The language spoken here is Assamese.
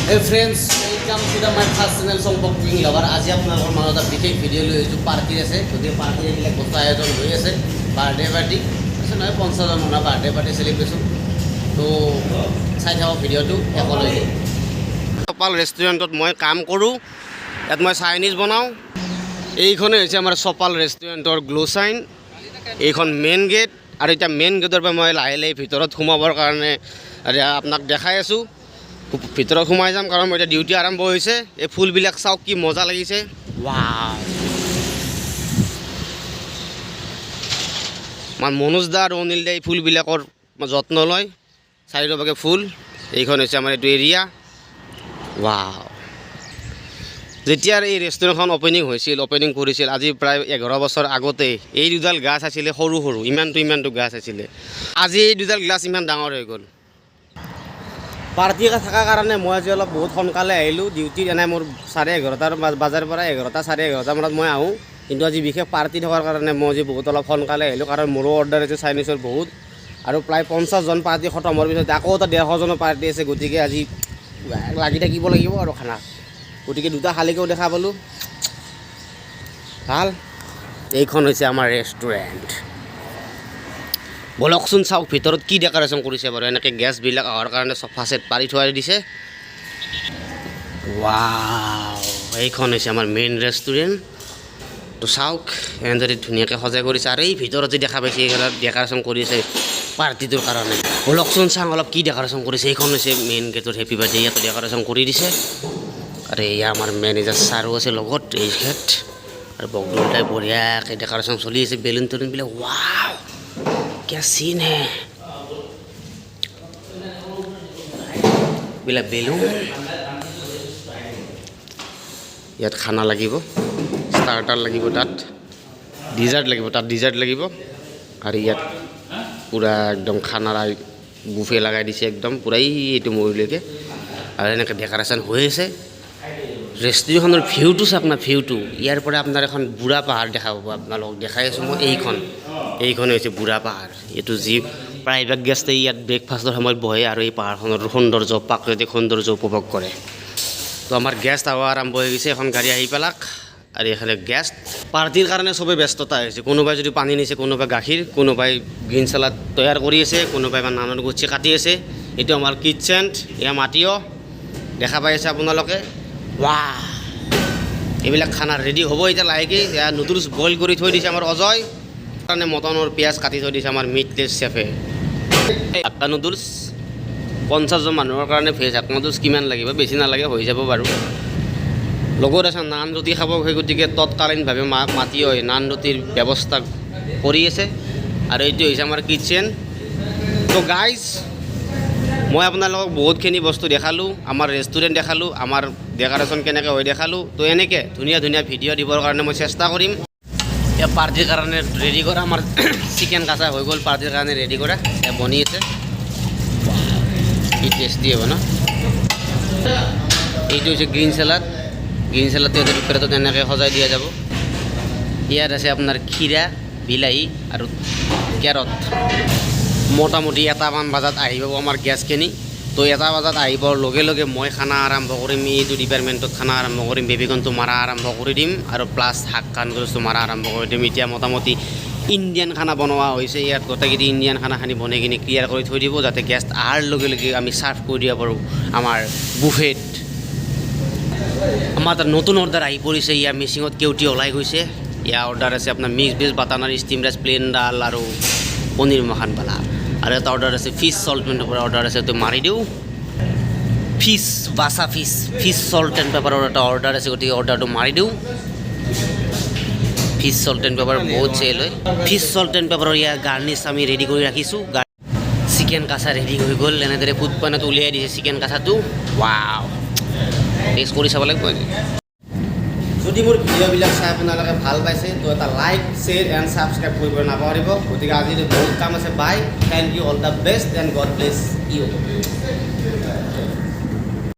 Hey friends, welcome to the my first channel Champok cooking lover. আজি আপোনালোকৰ মাজত এটা বিশেষ ভিডিঅ' লৈ আহিছোঁ। পাৰ্টি আছে, গতিকে পাৰ্টিৰ এইবিলাক বস্তু আয়োজন হৈ আছে। বাৰ্থডে পাৰ্টি আছে নহয়, 50জন মানুহৰ বাৰ্থডে পাৰ্টি চেলিব্ৰেশ্যন। তো চাই থাকক ভিডিঅ'টো শেষলৈকে। চপাল ৰেষ্টুৰেণ্টত মই কাম কৰোঁ। ইয়াত মই চাইনিজ বনাওঁ। এইখনেই হৈছে আমাৰ চপাল ৰেষ্টুৰেণ্টৰ গ্ল' চাইন। এইখন মেইন গেট আৰু এতিয়া মেইন গেটৰ পৰা মই লাহে লাহে ভিতৰত সোমাবৰ কাৰণে এতিয়া আপোনাক দেখাই আছোঁ। ভিতৰত সোমাই যাম, কাৰণ মই এতিয়া ডিউটি আৰম্ভ হৈছে। এই ফুলবিলাক চাওক, কি মজা লাগিছে। ৱাও! আমাৰ মনোজ দা আৰু অনিল দা এই ফুলবিলাকৰ যত্ন লয়। চাৰিওভাগে ফুল। এইখন হৈছে আমাৰ এইটো এৰিয়া। ৱাও! যেতিয়া এই ৰেষ্টুৰেণ্টখন অ'পেনিং হৈছিল, অ'পেনিং কৰিছিল, আজি প্ৰায় 11 বছৰ আগতে এই দুডাল গাছ আছিলে সৰু সৰু, ইমানটো ইমানটো গাছ আছিলে। আজি এই দুডাল গাছ ইমান ডাঙৰ হৈ গ'ল। পাৰ্টি থকাৰ কাৰণে মই আজি অলপ বহুত সোনকালে আহিলোঁ ডিউটিত। এনেই মোৰ 11:30ৰ বাজাৰ পৰা 11টা 11:30 মানত মই আহোঁ। কিন্তু আজি বিশেষ পাৰ্টি থকাৰ কাৰণে মই আজি বহুত অলপ সোনকালে আহিলোঁ, কাৰণ মোৰো অৰ্ডাৰ আছে চাইনিজৰ বহুত। আৰু প্ৰায় 50জন পাৰ্টি খতম হোৱাৰ পিছত আকৌ এটা 150জনৰ পাৰ্টি আছে। গতিকে আজি লাগি থাকিব লাগিব আৰু খানা। গতিকে দুটা শালিকেও দেখা পালোঁ, ভাল। এইখন হৈছে আমাৰ ৰেষ্টুৰেণ্ট। ব'লকচোন চাওক ভিতৰত কি ডেক'ৰেশ্যন কৰিছে বাৰু। এনেকৈ গেষ্টবিলাক অহাৰ কাৰণে চফা ছেট পাৰি থোৱাই দিছে। ৱাও! এইখন হৈছে আমাৰ মেইন ৰেষ্টুৰেণ্ট। তো চাওক, এনেদৰে ধুনীয়াকৈ সজাই কৰিছে। আৰু এই ভিতৰত যে দেখা পাইছে, এইখনত ডেক'ৰেশ্যন কৰিছে পাৰ্টিটোৰ কাৰণে। ব'লকচোন চাওঁ অলপ কি ডেক'ৰেশ্যন কৰিছে। এইখন হৈছে মেইন গেটৰ হেপী বাৰ্থডে, ইয়াতে ডেক'ৰেশ্যন কৰি দিছে। আৰু এয়া আমাৰ মেনেজাৰ ছাৰো আছে লগত এই খেত। আৰু বগদুলটাই বঢ়িয়াকৈ ডেক'ৰেশ্যন চলি আছে। বেলুন তেলুনবিলাক, ৱাও, क्या सीन है! বিলাক বেলুন। ইয়াত খানা লাগিব, ষ্টাৰ্টাৰ লাগিব, তাত ডিজাৰ্ট লাগিব, তাত ডিজাৰ্ট লাগিব। আৰু ইয়াত পূৰা একদম খানাৰ বুফে লগাই দিছে, একদম পূৰা এইটো মৰিলৈকে। আৰু এনেকৈ ডেক'ৰেশ্যন হৈ আছে। ৰেষ্টুৰেণ্টখনৰ ভিউটো চাওক না, ভিউটো। ইয়াৰ পৰা আপোনাৰ এখন বুঢ়া পাহাৰ দেখা পাব। আপোনালোকক দেখাই আছোঁ মই। এইখন হৈছে বুঢ়া পাহাৰ। এইটো যি প্ৰায়ভাগ গেষ্টে ইয়াত ব্ৰেকফাষ্টৰ সময়ত বহে আৰু এই পাহাৰখনৰ সৌন্দৰ্য, প্ৰাকৃতিক সৌন্দৰ্য উপভোগ কৰে। তো আমাৰ গেষ্ট অহা আৰম্ভ হৈ গৈছে। এখন গাড়ী আহি পেলাক। আৰু এইফালে গেষ্ট পাৰ্টিৰ কাৰণে চবেই ব্যস্ততা হৈছে। কোনোবাই যদি পানী নিছে, কোনোবাই গাখীৰ, কোনোবাই গ্ৰীণ চালাড তৈয়াৰ কৰি আছে, কোনোবাই বা নানৰ গুচি কাটি আছে। এইটো আমাৰ কিটচেন। এয়া মাটিও দেখা পাই আছে আপোনালোকে। ৱাহ! এইবিলাক খানা ৰেডি হ'ব এতিয়া লাহেকৈ। এয়া নুডলছ বইল কৰি থৈ দিছে আমাৰ অজয়। কাৰণে মটনৰ পিঁয়াজ কাটি থৈ দিছে আমাৰ মিটলেছ চেফে। হাক্কা নুডলছ, 50জন মানুহৰ কাৰণে ভেজ হাক্কা নুডলছ কিমান লাগিব? বেছি নালাগে, হৈ যাব বাৰু। লগত আছে নান ৰুটি খাব, সেই গতিকে তৎকালীনভাৱে মাতি হয় নান ৰুটিৰ ব্যৱস্থা কৰি আছে। আৰু এইটো হৈছে আমাৰ কিটচেন। তো গাইজ, মই আপোনালোকক বহুতখিনি বস্তু দেখালোঁ, আমাৰ ৰেষ্টুৰেণ্ট দেখালোঁ, আমাৰ ডেক'ৰেশ্যন কেনেকৈ হয় দেখালোঁ। তো এনেকৈ ধুনীয়া ধুনীয়া ভিডিঅ' দিবৰ কাৰণে মই চেষ্টা কৰিম। এতিয়া পাৰ্টিৰ কাৰণে ৰেডি কৰা আমাৰ চিকেন কাচা হৈ গ'ল। পাৰ্টিৰ কাৰণে ৰেডি কৰা এয়া বনি আছে। কি টেষ্টি হ'ব ন? এইটো হৈছে গ্ৰীণ চালাড। গ্ৰীণ চালাডটো ইয়াতে প্লেটত এনেকৈ সজাই দিয়া যাব। ইয়াত আছে আপোনাৰ খীৰা, বিলাহী আৰু কেৰট। মোটামুটি 1টামান বজাত আহি পাব আমাৰ গেষ্টখিনি। তো 1টা বজাত আহি পোৱাৰ লগে লগে মই খানা আৰম্ভ কৰিম। এইটো ডিপাৰ্টমেণ্টত খানা আৰম্ভ কৰিম। বেবিকনটো মাৰা আৰম্ভ কৰি দিম আৰু প্লাছ হাক্কা নুডলছটো মাৰা আৰম্ভ কৰি দিম। এতিয়া মোটামুটি ইণ্ডিয়ান খানা বনোৱা হৈছে। ইয়াত গোটেইকেইটি ইণ্ডিয়ান খানাখিনি বনাই কিনে ক্লিয়াৰ কৰি থৈ দিব, যাতে গেষ্ট অহাৰ লগে লগে আমি ছাৰ্ভ কৰি দিব পাৰোঁ আমাৰ বুফেত। আমাৰ তাত নতুন অৰ্ডাৰ আহি পৰিছে। ইয়াৰ মিচিঙত কেউটি ওলাই গৈছে। ইয়াৰ অৰ্ডাৰ আছে আপোনাৰ মিক্স ভেজ বাটাৰ নান, ষ্টিম ৰাইচ, প্লেইন ডাল আৰু পনীৰ মাখান পালা। আৰু এটা অৰ্ডাৰ আছে, ফিছ চল্ট পৰা অৰ্ডাৰ আছে, এইটো মাৰি দিওঁ। ফিছ বাছা ফিছ, ফিছ চল্ট এণ্ড পেপাৰৰ এটা অৰ্ডাৰ আছে, গতিকে অৰ্ডাৰটো মাৰি দিওঁ। ফিছ চল্ট এণ্ড পেপাৰ বহুত চেল হয়। ফিছ চল্ট এণ্ড পেপাৰৰ ইয়াৰ গাৰ্নিছ আমি ৰেডি কৰি ৰাখিছোঁ। চিকেন কাচা ৰেডি হৈ গ'ল। এনেদৰে ফুড পইণ্টত উলিয়াই দিছে চিকেন কাচাটো। ৱাও, টেষ্ট কৰি চাব লাগিব আজি। যদি মোৰ ভিডিঅ'বিলাক চাই আপোনালোকে ভাল পাইছে, তো এটা লাইক, শ্বেয়াৰ এণ্ড ছাবস্ক্ৰাইব কৰিব নাপাহৰিব। গতিকে আজি বহুত কাম আছে। Bye, thank you, all the best and God bless you.